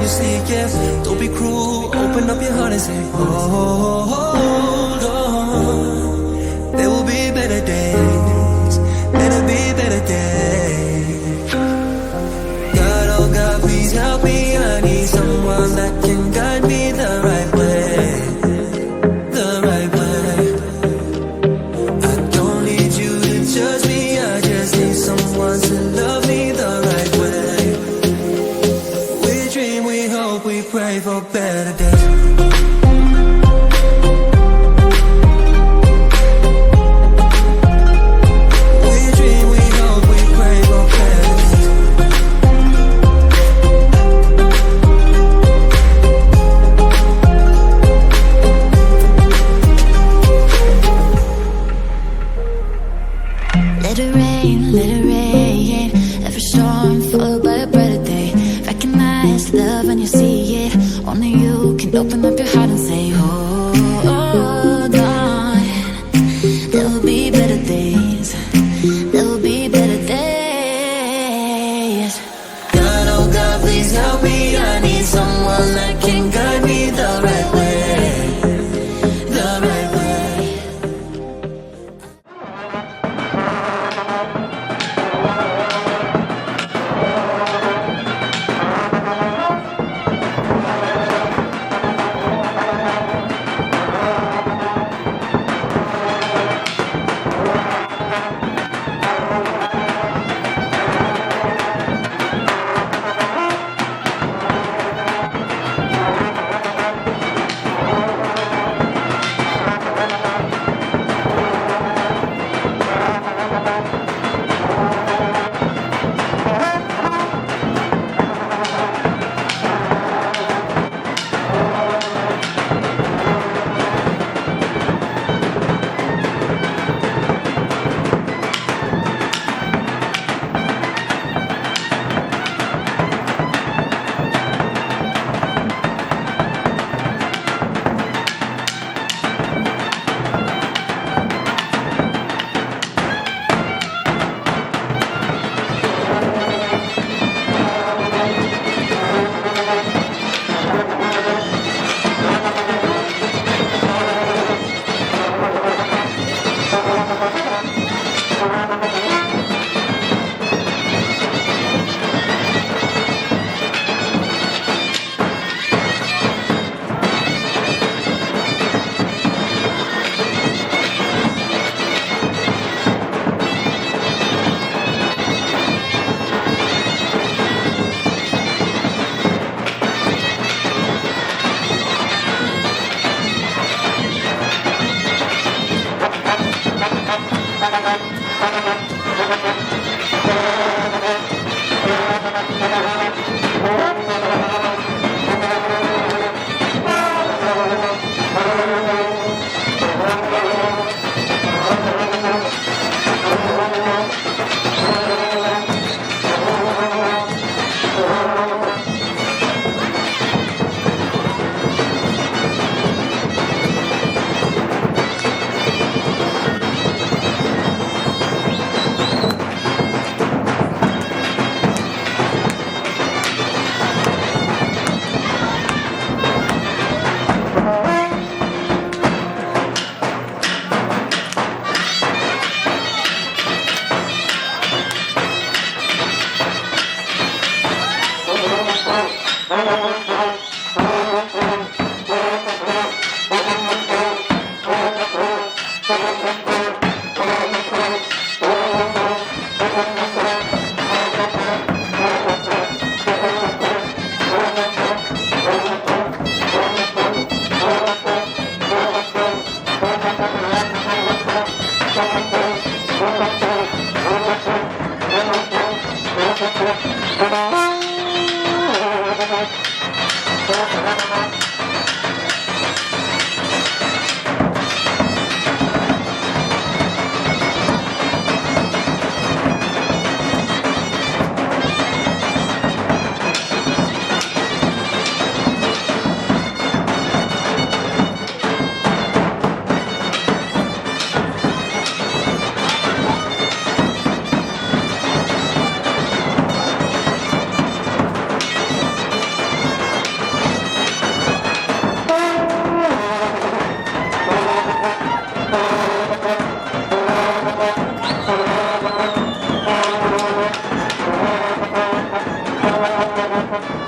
you sleep, yeah. Don't be cruel, open up your heart and say, oh, hold on. There will be better days, better be better days. God, oh God, please help me. I need someone that can guide me the right way, the right way. I don't need you to judge me. I just need someone to love me the right way. We dream, we hope, we pray for better days. We dream, we hope, we pray for better days. Let it rain, let it rain. Every storm followed by a brighter day. Recognize love when you see it. Only you can open up your heart and say, Hold on. There will be better days. There will be better days. God, oh God, please help me. I need someone that can guide me the right way, the right way. Bye.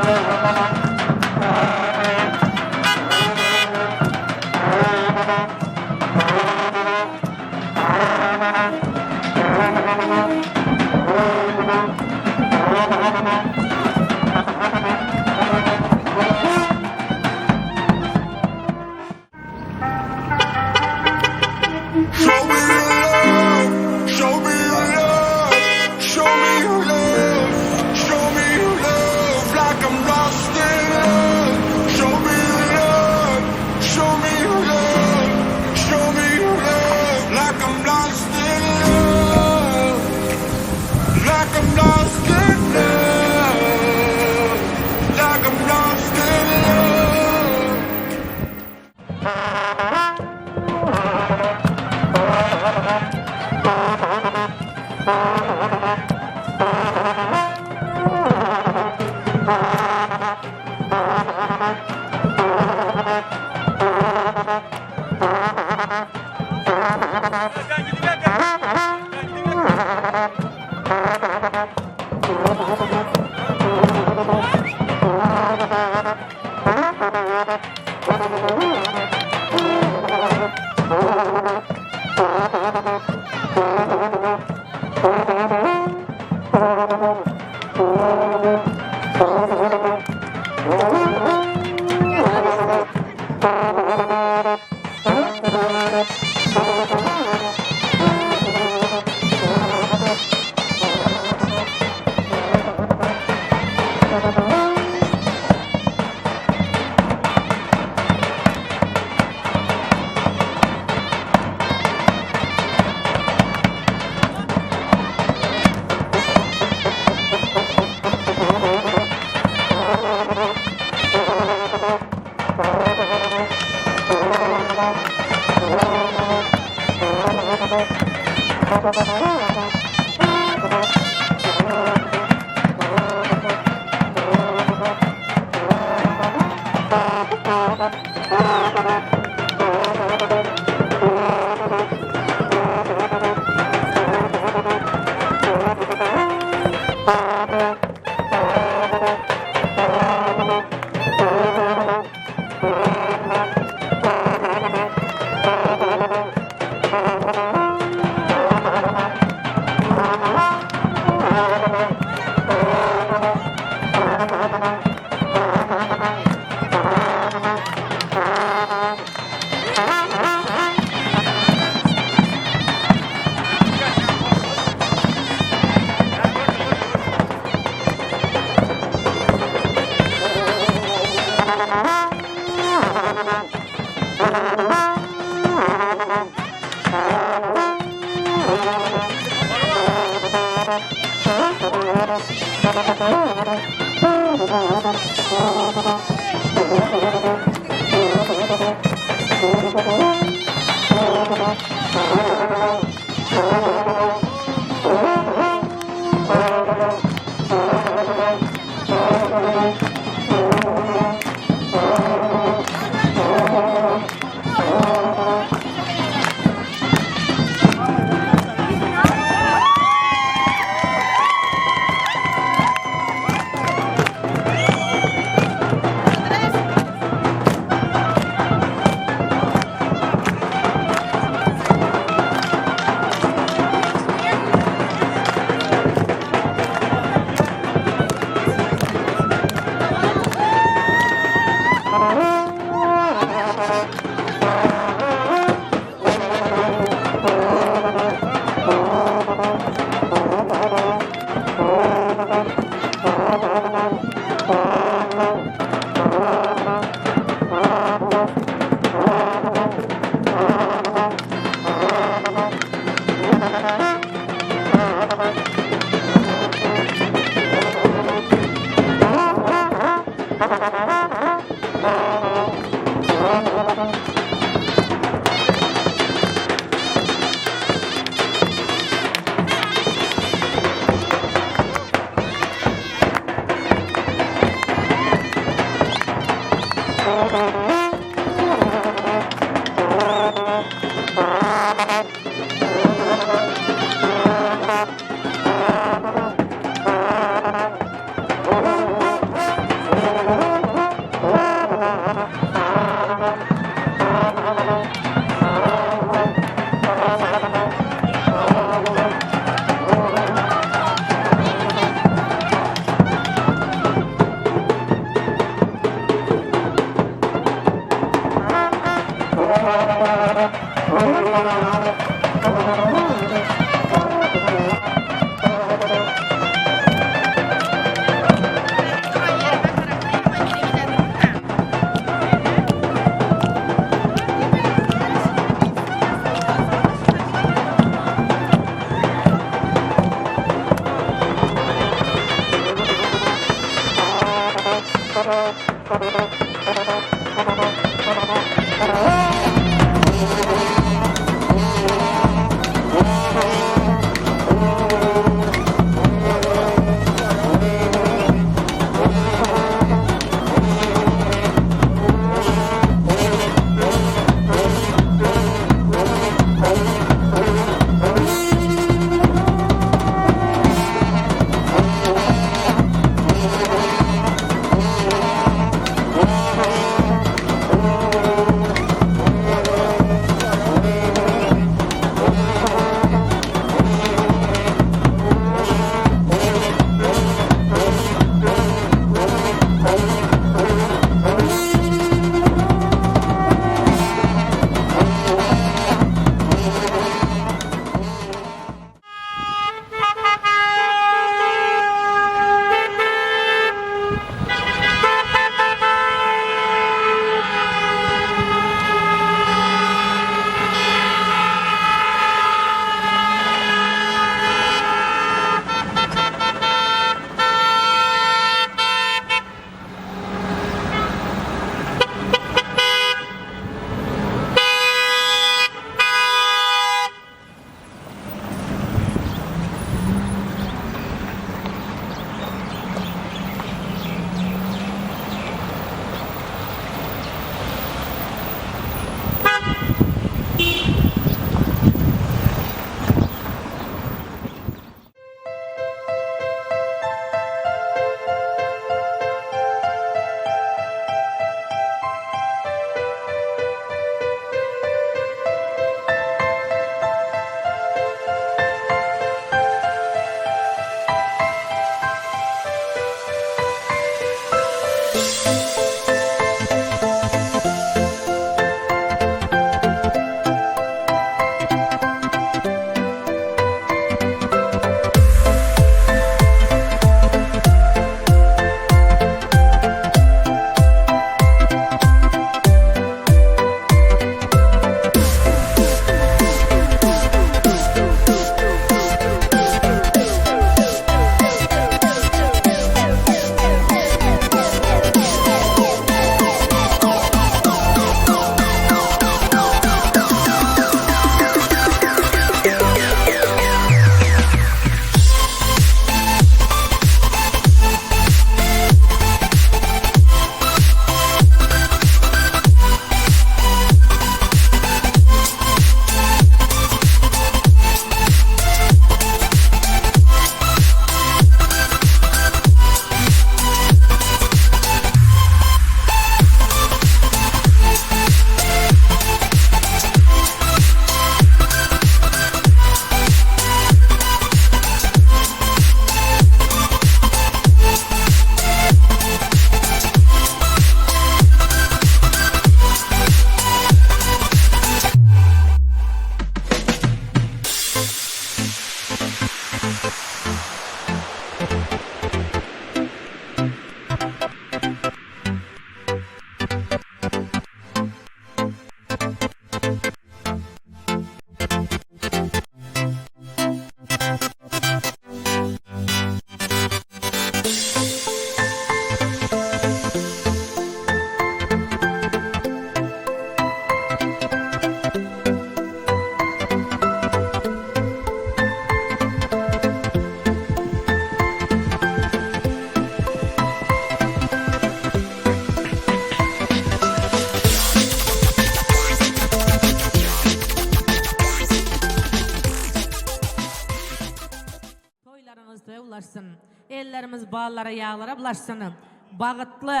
ulaşsyn. Ellerimiz ballara, ýaglara bulaşsyn. Bagytly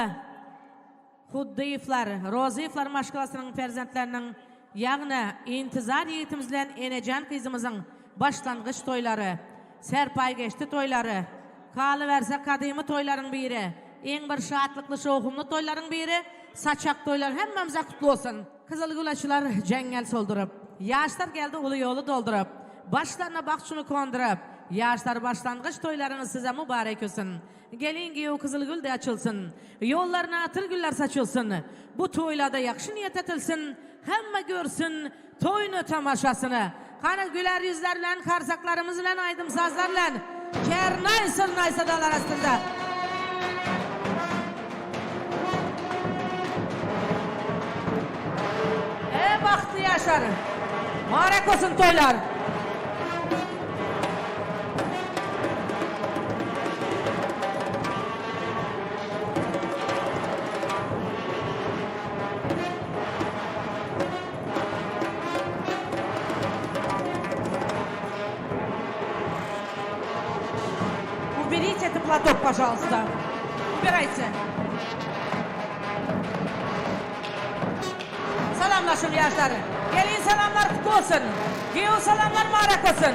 Huddyýewler, Rozyýewler maşgalasynyň perzentleriniň, ýagny Intizar ýigitimiz bilen Enejan gyzymyzyň başlangyç toýlary, serpaý geçdi toýlary, galyberse gadymy toýlaryň biri, iň bir şatlykly şowhunly toýlaryň biri, saçak toýlary hemmämize gutly bolsun! Gyzyl gül açylar jeňňel solduryp. Ýaşlar geldi uly ýoly dolduryp. Başlaryna bagçyny konduryp. Ýaşlar başlangyç toýlaryňyz size mübarek olsun. Gelin giýew gyzyl gül deý açylsyn. Ýollaryna atyr güller saçylsyn. Bu toýlarda ýagşy niýet etilsin. Hemme görsün toýuny tomaşasyny. Hany güler ýüzler bilen karsaklarymyz bilen aýdym sazlar bilen kernaý syrnaý sadalar astynda. Eý bagtly ýaşlar! Mübarek bolsun toýlar! Уберите этот платок, пожалуйста. Убирайте. Salamlaşyň ýaşlar. Gelin salamlar kutly bolsun. Giýew salamlar mübarek bolsun.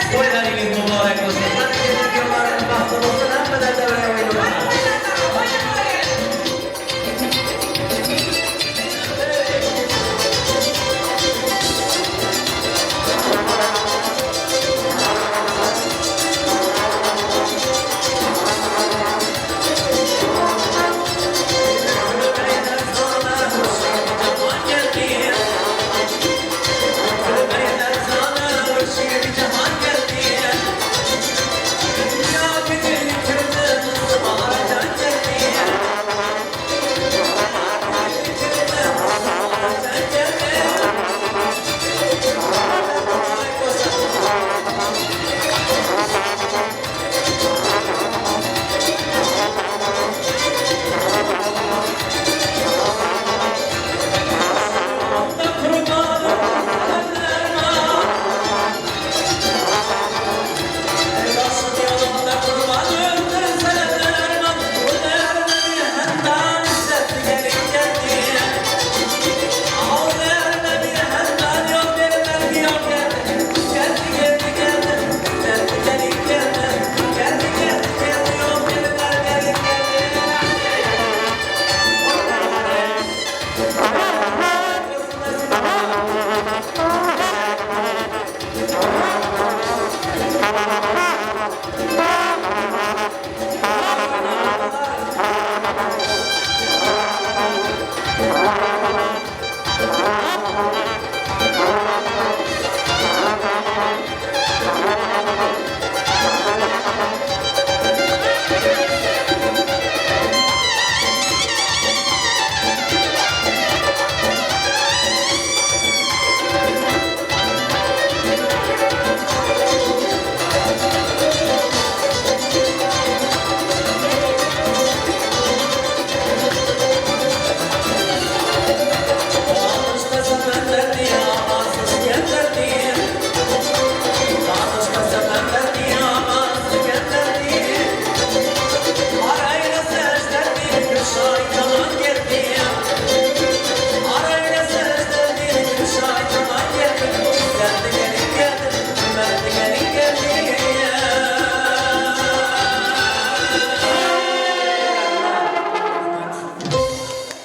Toýlaryňyz mübarek bolsun. Hemmeňiziň ýyllaryňyz bagtly bolsun. Hemmeler döwre oýnamasyn.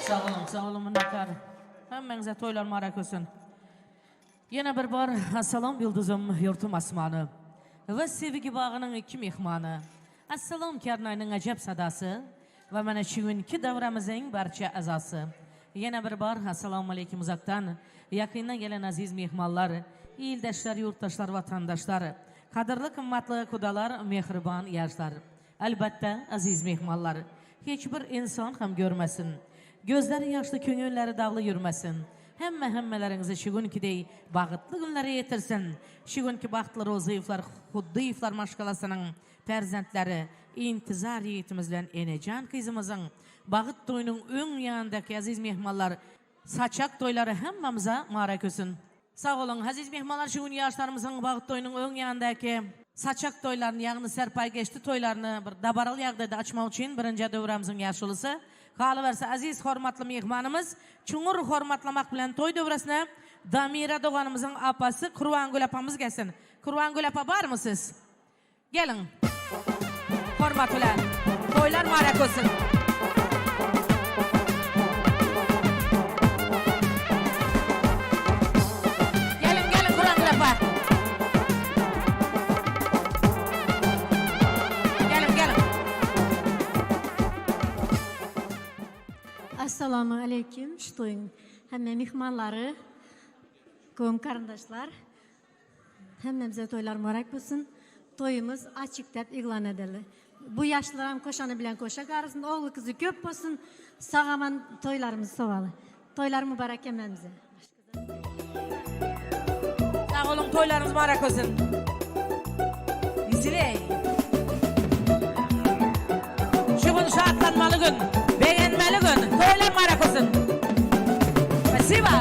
Sag boluň, sag boluň minnetdar. Hemmäňize toýlar mübarek bolsun. Ýene bir bar Salam ýyldyzym ýurtum asmany We sevgi bagynyň iki myhmany Assalam kernaýnyň ajap sadasy We mana şu günki dawramyzyň barça azasy Ýene bir bar Assalamualeýkim uzakdan ýakyndan gelen aziz myhmanlar Ildeşler ýurtdaşlar watandaşlar Gadyrly gymmatly gudalar mähriban ýaşlar Elbetde aziz myhmanlar Hiç bir insan hem görmesin Gözleri ýaşly köňülleri dagly ýürmesin. Hemme hemmeleriňizi şu günki deý bagytly günlere ýetirsin. Şu günki bagtly Rozyýewler Huddyýewler maşgalasynyň perzentleri Intizar ýigitimiz bilen Enejan gyzymyzyň bagyt toýunyň öň ýanyndaky eziz myhmanlar saçak toýlary hemmamize marek ösün. Sag boluň, eziz myhmanlar şu gün ýaşlarymyzyň bagyt toýunyň öň ýanyndaky saçak toýlaryny ýagny serpaý geçdi toýlaryny bir dabaraly ýagdaýda açmak üçin birinjä döwrämiziň ýaşulusy galyberse eziz hormatly myhmanymyz çuňňur hormatlamak bilen toý döwresine Damira doganymyzyň apasy Kurbangül apamyz gelsin. Kurbangül apa barmy siz? Geliň. Hormat bilen. Toýlar mübarek bolsun. Geliň, geliň Kurangül apa. Geliň, geliň. Assalamu aleýkum şu toýuň hemme myhmanlary, goňy garyndaşlar. Hemmämize toýlar mübarek bolsun. Toýumyz açyk dep yglan edildi. Bu ýaşlaram koşany bilen koşa garsyn, ogly kyzy köp bolsun. Sag aman toýlarymyzy sowaly. Toýlar mübarek hemmämize. Sag boluň toýlaryňyz mübarek bolsun. Ýüzüleý. Şu gün şatlanmaly gün, begenmeli gün. Toýlar mübarek bolsun. Spasiba.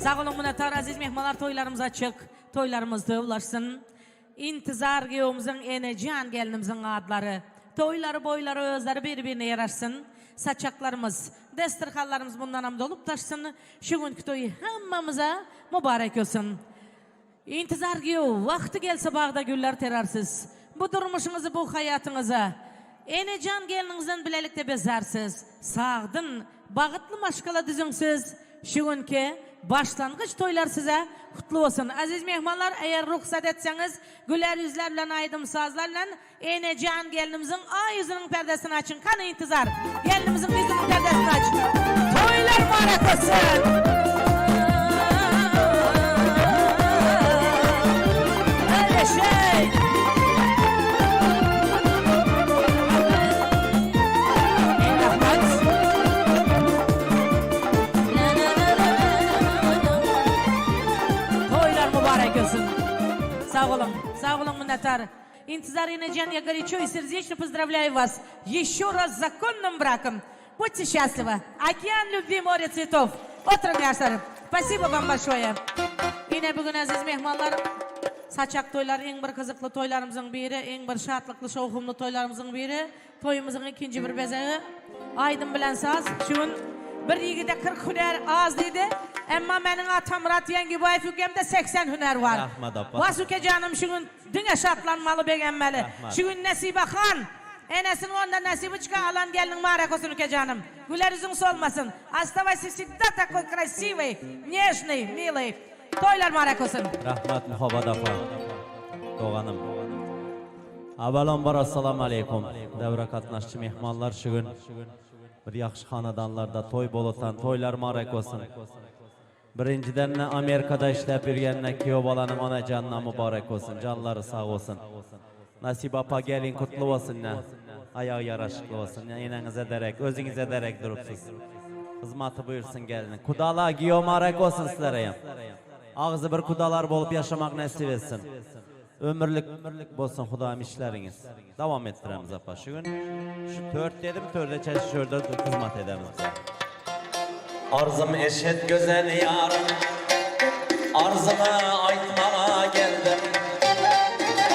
Sag boluň minnetdar aziz mehmanlar toýlarymyz açyk toýlarymyz döwlaşsyn Intizar giýewimiziň Enejan gelnimiziň adlary toýlary boýlary özleri biri birine ýaraşsyn saçaklarymyz desterhanlarymyz mundanam dolup daşsyn şu günki toý hemmamize mubarek bolsun Intizar giýew wagty gelse bagda güller terersiz bu durmuşyňyzy bu haýatyňyzy Enejan gelniňizden bilelikde bezärsiz sagdyn Bagytly maşgala düzüň siz şu günki başlangyç toýlar size gutly bolsun. Aziz myhmanlar eger rugsat etseňiz güler ýüzler bilen aýdym sazlar bilen Enejan gelnimiziň aý ýüzüniň perdesini açyň kany intizar gelnimiziň ýüzüniň perdesini aç toýlar mübarek bolsun. Öyle şey. Toýlar mübarek olsun. Sag boluň, sag boluň minnetdar. Intizar enejan я горячо и сердечно поздравляю вас еще раз с законным браком. Будьте счастливы. Океан любви, море цветов. Oturyň ýaşlar. Спасибо вам большое. Ine bu gün eziz mehmanlar saçak toýlar iň bir gyzykly toýlarymyzyň biri, iň bir şatlykly şowhunly toýlarymyzyň biri. Toýumyzyň ikinji bir bezegi aýdym bilen saz. Şu gün bir ýigide 40 hünär az diýdi. Emma meniň Atamyrat Ýeňgibaýew ükemde 80 hünär bar. Rahmat apa. Was ukejanym şu gün diňe şatlanmaly begenmeli. Rahmat. Şu gün Nesibe han enesiniň onda Nesibiçka alan gelniň marek olsun ukejanym. Güler ýüzüň solmasyn. Ostavayся всегда такой красивый, нежный, милый. Toýlar marek olsun. Rahmat Muhabbat apa. Doganym. Avvalambor assalamu aleýkum. Döwre gatnaşçy myhmanlar şu gün bir ýagşy hanadanlarda toý bolutan toýlar marek bolsun. Birinjiden Amerikada işläp ýürgenine kiýew balanyň ona janyna mubarek bolsun, janlary sag bolsun. Nasiba apa gelin kutly bolsun ne. Aýagy ýaraşykly bolsun. Eneňize derek, özüňize derek durupsyz. Hyzmaty buýursyn geliniň. Kudala giýew marek bolsun sizlere hem. Agzy bir kudalar bolup ýaşamak nesip etsin. Ömürlik bolsun Hudaýym işleriňiz. Dowam etdiremiz apa şu gün. Şu tört dedim törde çeşi şörde hyzmat edemiz. Arzym eşit gözel ýarym Arzymy aýtmaga geldim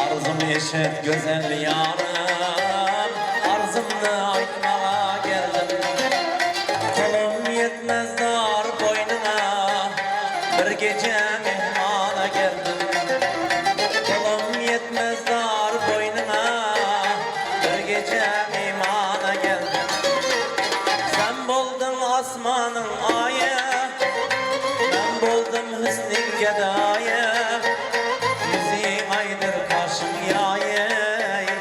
Arzym eşit gözel ýarym Arzymny aýtmaga geldim Golum ýetmez dar boýnuňa Bir gije myhmana geldim Golum ýetmez dar boýnuňa Bir gije mymana geldim Sen bolduň asmanyň aýy Men boldum hüsnüň gedaýy Ýüzüň aýdyr kaşyň ýaýy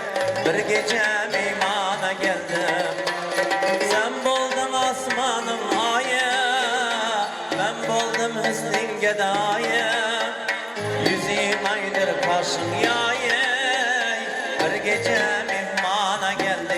Bir gije mymana geldim Sen bolduň asmanyň aýy Men boldum hüsnüň gedaýy Ýüzüň aýdyr kaşyň ýaýy Bir gije myhmana geldim.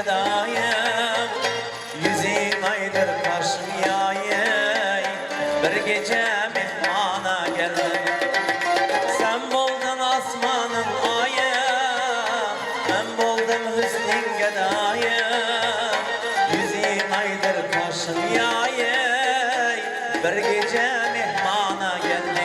gedaýy, Ýüzüň aýdyr kaşyň ýaýy, Bir gije myhmana geldim. Sen bolduň asmanyň aýy, Men boldum hüsnüň gedaýy, Ýüzüň aýdyr kaşyň ýaýy, Bir gije myhmana geldim.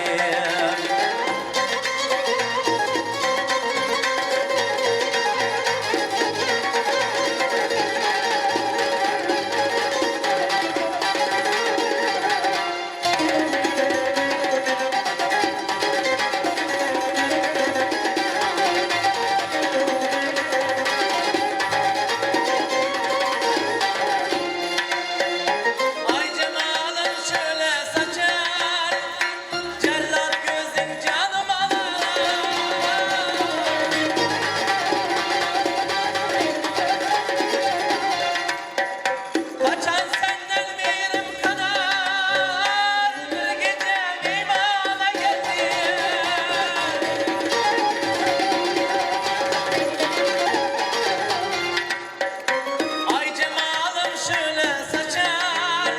Aý jemalyn şöle saçar, Jellat gözüň janym alar. Gaçan senden mirim kanar, Bir gije mimana geldim. Ay cemalım şöyle saçar,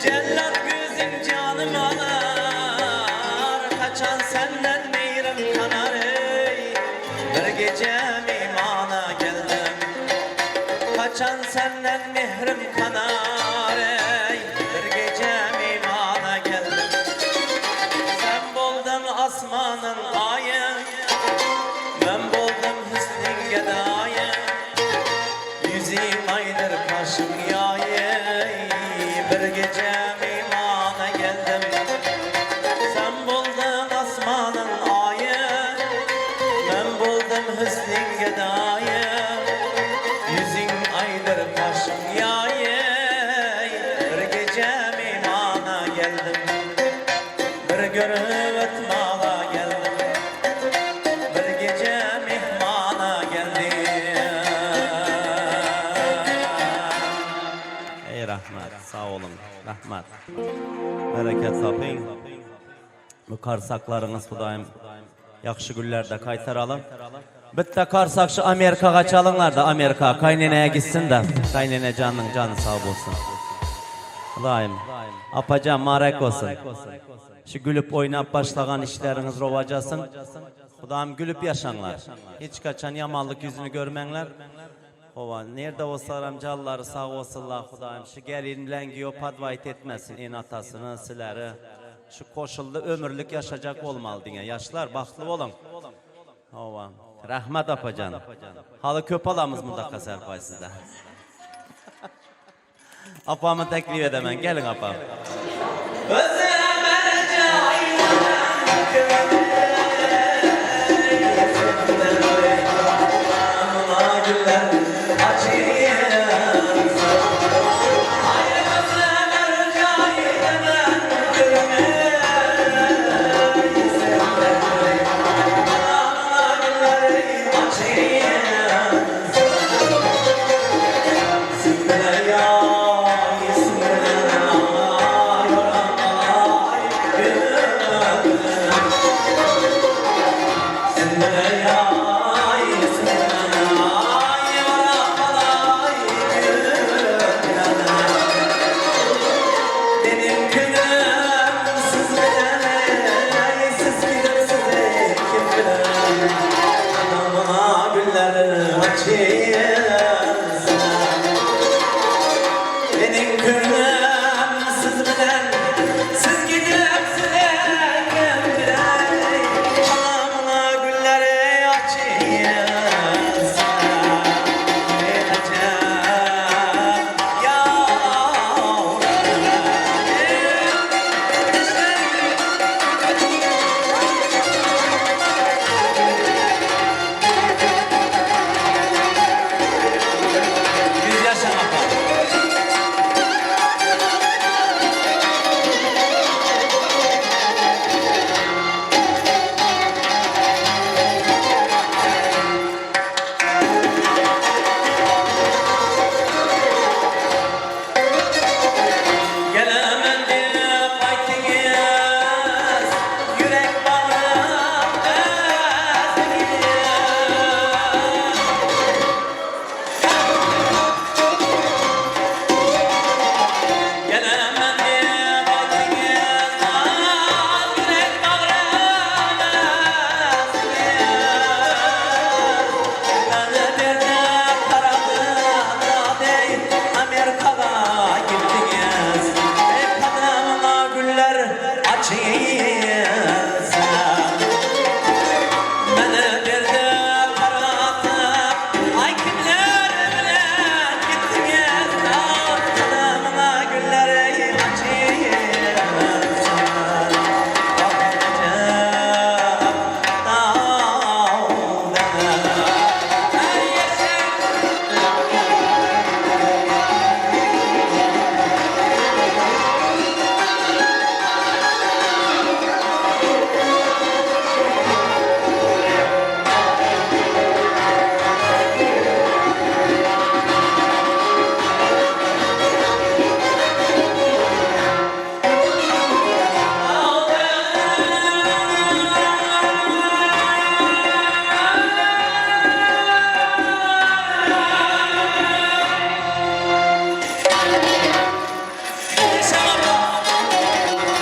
Cellat gözüň janym alar, Kaçan senden mihrim kanar ey, Bir gece mimana geldim. Kaçan senden mihrim kanar ey, Bir gece mimana geldim. Sen boldun asmanın ayı, Ben boldum hüsnün gedayı, Yüzüm aydır kaşım yayı, Bir gece mimana geldim. Sen buldun asmanın ayı, Ben buldum hüsnün gedayı, Yüzün aydır kaşım yayı, Bir gece mimana geldim. Bir görüp ötmala geldim. Bir gece mihmana geldim. Ey rahmat, sag boluň, rahmat. Bereket tapyň. Bu karsaklaryňyz Hudaýym ýagşy günlerde gaýtaraly. Bitte karsak şu Amerikaga çalyňlar da Amerika kaýnenäge gitsin da. Kaýnene janyň jany sag bolsun. Hudaýym apajan marek bolsun. Şu gülüp oýnap başlagan işleriňiz rowajasyn. Hudaýym gülüp ýaşaňlar. Hiç kaçan ýamanlyk ýüzüni görmäňler. Howa, nirde bolsalaram janlary sag bolsunlar Hudaýym şu gelin bilen giýew podwaýt etmesin ene-atasyny, sileri. Şu koşulda ömürlik ýaşajak bolmaly diňe. Ýaşlar bagtly boluň. Howa. Rahmat apajan. Haly köp alamyz mundaka serpaý sizden. Apamy teklip edemen. Geliň apam. Açylsa. Meni derde garatyp, Aý kimler bilen gitdiňiz, Gadamyňa güller açylsa. Wah Rejep dawdana. Aý ýaşa.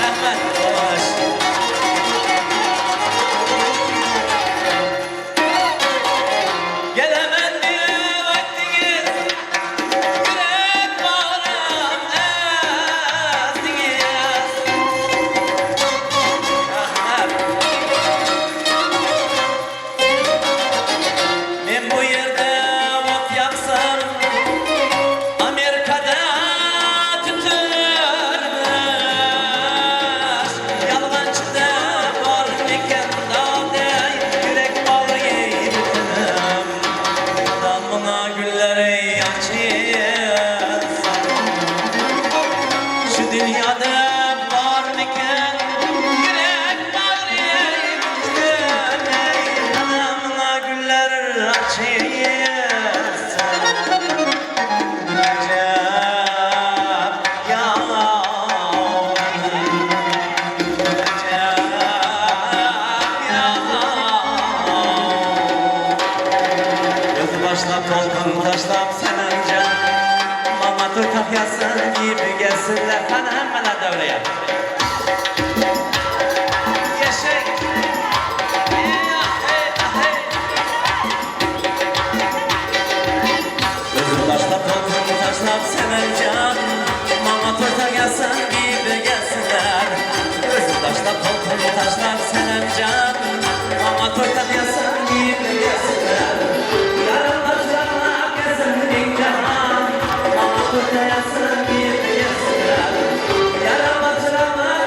Rahmat, hoş. Gelemen diýip aýtdyňyz, Ýürek bagrym ezdiňiz. Rahmat. Men bu ýerde ot ýaksam, Amerikada tütünmiş. Ýalgançyda bar eken dagday, Ýürek bagry bütünim. Adamyňa gülleri açylsa. Şu dünýäde barmykan ýürek bagry bütünim. Adamyňa güller açylsa. Recep ýa Recep ýa Göz başlap tolkun taşlap Senemcan Maňa toý tahýasyn giýip gelsinler Hany hemmeler döwleýär Ýaşaý Hey, hey. Gözüm taşlap tolkun taşlap Senemcan Maňa toý tahýasyn giýip gelsinler Gözüm taşlap tolkun taşlap Senemcan Maňa toý tahýasyn giýip gelsinler Ýarymlar çyralap gelsin jahan Maňa toý tahýasyn giýip gelsinler Ýarymlar çyralap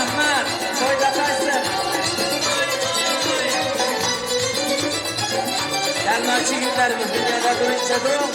Rahmat, toýda gaýsyn. Gelmekçi ýigitlerimiz dünýäde durunça duruň.